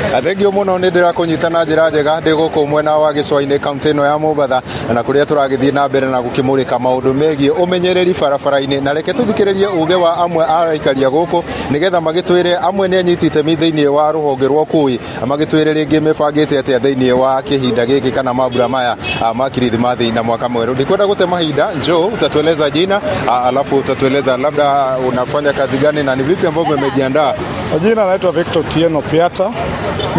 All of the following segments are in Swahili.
Thengio muno, nĩ ndĩrakũnyita na njĩra njega. Ndĩ gũkũ mwena wa Gĩcũa-inĩ, kaunti ĩno ya Mombatha, na kũrĩa tũragĩthiĩ na mbere na gũkĩmũrĩka maũndũ megiĩ ũmenyereri barabara-inĩ. Na reke tũthikĩrĩrie uge wa amwe a aikaria gũkũ, nĩgetha magĩtwĩre, amwe nĩ anyiti itemi thĩinĩ wa rũhonge rwa ũkui, magĩtwĩre rĩngĩ mĩbangĩte atĩa thĩinĩ wa kĩhinda gĩkĩ kana mambura maya ma Kirithimathi na mwaka mwerũ. Ndikwenda gũte mahinda, njoo utatueleza jina, alafu utatueleza labda unafanya kazi gani na ni vipi ambavyo umejiandaa. Kwa jina naitwa Victor Tieno Piata.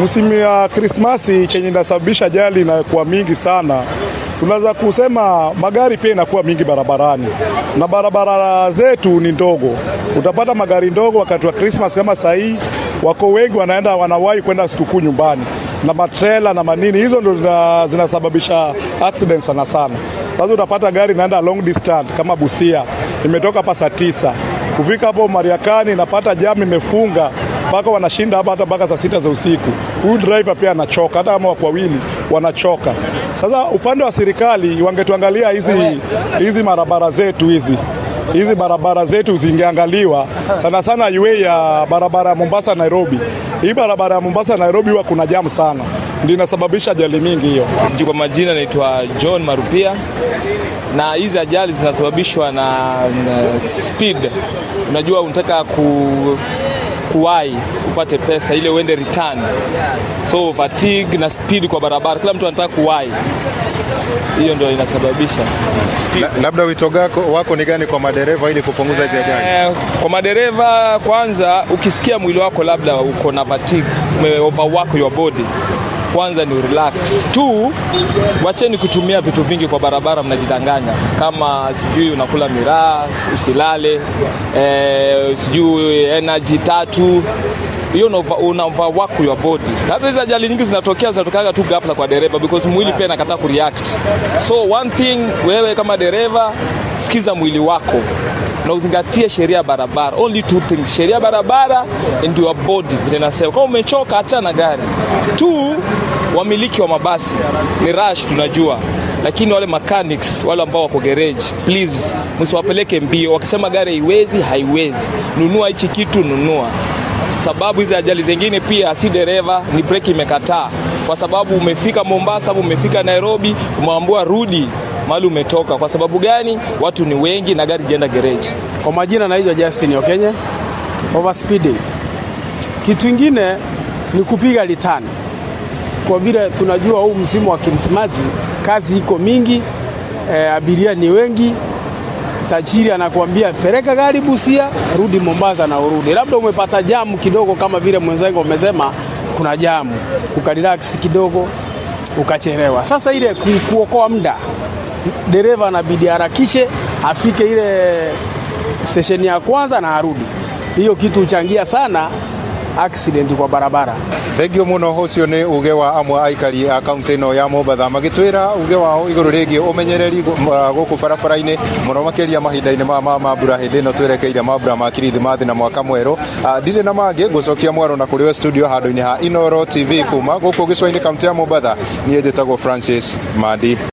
Msimu ya Krismasi chenye inasababisha ajali inakuwa mingi sana, tunaweza kusema magari pia inakuwa mingi barabarani, na barabara zetu ni ndogo. Utapata magari ndogo wakati wa Christmas kama sahii, wako wengi wanaenda, wanawahi kwenda sikukuu nyumbani na matrela na manini, hizo ndo zinasababisha accident sana sana. Sasa utapata gari inaenda long distance kama Busia, imetoka hapa saa 9, kufika hapo Mariakani napata jam imefunga mpaka wanashinda hapa hata mpaka saa 6 za usiku. Huyu driver pia anachoka, hata kama wako wawili wanachoka. Sasa upande wa serikali wangetuangalia hizi hizi barabara zetu, hizi hizi barabara zetu zingeangaliwa sana sana, highway ya barabara ya Mombasa Nairobi. Hii barabara ya Mombasa Nairobi huwa kuna jam sana, ndio inasababisha ajali mingi hiyo. Kwa majina naitwa John Marupia, na hizi ajali zinasababishwa na speed. Unajua unataka kuwahi upate pesa ile uende return, so fatigue na speed kwa barabara, kila mtu anataka kuwahi, hiyo ndio inasababisha speed. Labda wito wako ni gani kwa madereva ili kupunguza hizi ajali? Kwa madereva kwanza, ukisikia mwili wako labda uko na fatigue, ume overwork your body, kwanza ni relax. Two, wacheni kutumia vitu vingi kwa barabara, mnajidanganya kama sijui unakula miraa, usilale, sijui energy tatu hiyo una overwork your body. Sasa hizi ajali nyingi zinatokea, zinatokaga tu ghafla kwa dereva because mwili pia inakataa kureact. So one thing, wewe kama dereva, sikiza mwili wako na uzingatie sheria ya barabara. Only two things, sheria ya barabara and your body. Vile nasema, kama umechoka, acha na gari. Two, wamiliki wa mabasi ni rush, tunajua, lakini wale mechanics, wale ambao wako garage, please msiwapeleke mbio. Wakisema gari haiwezi, haiwezi. Nunua hichi kitu, nunua, sababu hizi ajali zingine pia si dereva, ni breki imekataa, kwa sababu umefika Mombasa, umefika Nairobi, umeambiwa rudi mahali umetoka. Kwa sababu gani? Watu ni wengi na gari jenda garage. Kwa majina naitwa Justin Okenye. Overspeeding. Kitu ingine ni kupiga return. Kwa vile tunajua huu msimu wa Krismasi kazi iko mingi, abiria ni wengi. Tajiri anakuambia peleka gari Busia, rudi Mombasa na urudi. Labda umepata jamu kidogo, kama vile mwenzangu amesema kuna jamu, ukarelax kidogo, ukachelewa. Sasa ile kuokoa muda, dereva anabidi harakishe afike ile stesheni ya kwanza na arudi. Hiyo kitu huchangia sana accident kwa barabara. Thengio muno. Ũcio nĩ uge wa amwe aikari a kaunti ĩno ya Mombatha, magĩtwĩra uge wao igũrũ rĩgiĩ ũmenyereri gũkũ barabara-inĩ, mũno makĩria mahinda-inĩ ma mambura, hĩndĩ ĩno twerekeire mambura ma Kirithimathi na mwaka mwerũ. Ndirĩ na mangĩ, ngũcokia mwaro na kũrĩ we studio handũ-inĩ ha Inoro TV kuma gũkũ gĩcũa-inĩ, kaunti ya Mombatha. Niĩ njĩtagwo Francis Mandi.